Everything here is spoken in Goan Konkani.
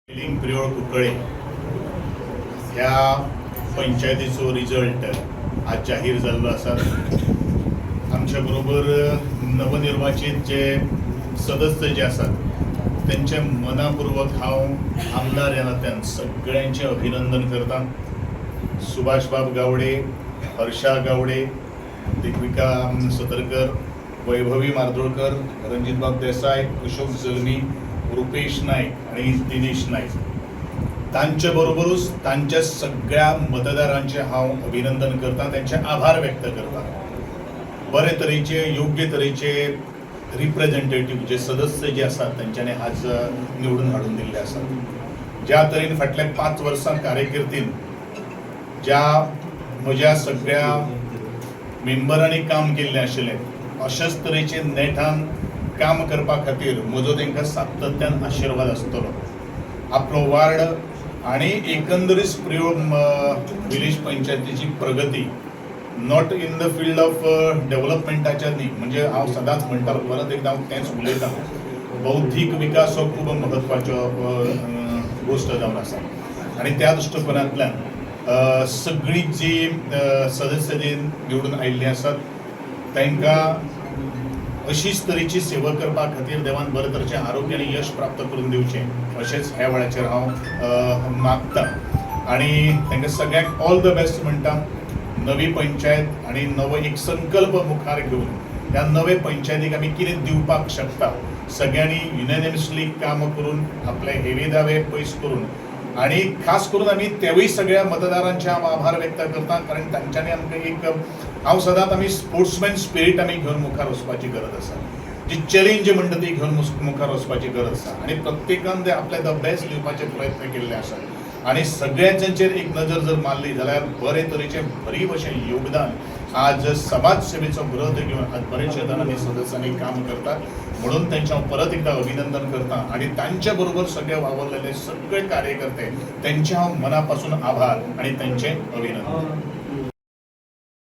वेलींग प्रियोळ कुंकळे ह्या पंचायतीचो रिजल्ट आज जाहीर जाल्लो आसा. आमच्या बरोबर नवनिर्वाचित जे सदस्य जे आसात त्यांचे मनापूर्वक हांव आमदार ह्या नात्यान सगळ्यांचे अभिनंदन करता. सुभाषबाब गावडे, हर्षा गावडे, दिग्विका सतरकर, वैभवी मार्दोळकर, रणजितबाब देसाय, अशोक जल्मी, रुपेश नाईक आणि दिनेश नाईक, तांचे बरोबरूच तांच्या सगळ्या मतदारांचे हांव अभिनंदन करता, त्यांचे आभार व्यक्त करता. बरे तरेचे, योग्य तरेचे रिप्रेझेंटेटिव्ह जे सदस्य जे आसात तेंच्यांनी आज निवडून हाडून दिल्ले आसात. ज्या तरेन फाटल्या 5 वर्सां कार्यकिर्दीन ज्या म्हज्या सगळ्या मेंबरांनी काम केल्लें आशिल्लें, अशाच तरेचे नेटान काम करपा खातीर म्हजो तांकां सातत्यान आशिर्वाद आसतलो. आपलो वार्ड आणि एकंदरीत प्रियोळ विलेज पंचायतीची प्रगती, not in the field of डेव्हलपमेंटाच्या न्ही, म्हणजे हांव सदांच म्हणटालो, परत एकदां हांव तेंच उलयतां, बौद्धीक विकास हो खूब म्हत्वाचो गोश्ट जावन आसा. आनी त्या दृश्टिकोनांतल्यान सगळीं जी सदस्य जी निवडून आयिल्लीं आसात तांकां अशीच तरेची सेवा करपा खातीर देवान बरें तरेचें आरोग्य आनी यश प्राप्त करून दिवचें अशेंच ह्या वेळाचेर हांव मागता आनी तांकां सगळ्यांक ऑल the best म्हणटा. नवी पंचायत आनी नवो एक संकल्प मुखार घेवन ह्या नवे पंचायतीक आमी कितें दिवपाक शकता, सगळ्यांनी युनॅनिमसली काम करून आपले हेवे दावे पयस करून आणि खास करून आमी तेवूय सगळ्या मतदारांचे हांव आभार व्यक्त करता, कारण तांच्यांनी आमकां एक, हांव सदांच, आमी स्पोर्ट्समॅन स्पिरीट आमी घेवन मुखार वचपाची गरज आसा, जी चॅलेंज म्हणटा ती घेवन मुखार वचपाची गरज आसा. आनी प्रत्येकान ते आपले the best दिवपाचे प्रयत्न केल्ले आसात आनी सगळ्यांचेर एक नजर जर मारली जाल्यार बरे तरेचें भरीव अशें योगदान आज समाज सेवेचो व्रत घेवन आज बरेचशे जाणांनी, सदस्यांनी काम करतात, म्हणून त्यांचे हांव परत एकदा अभिनंदन करता. आणि तांच्या बरोबर सगळे वावरलेले सगळे कार्यकर्ते, त्यांचे हांव मनापासून आभार आणि त्यांचे अभिनंदन.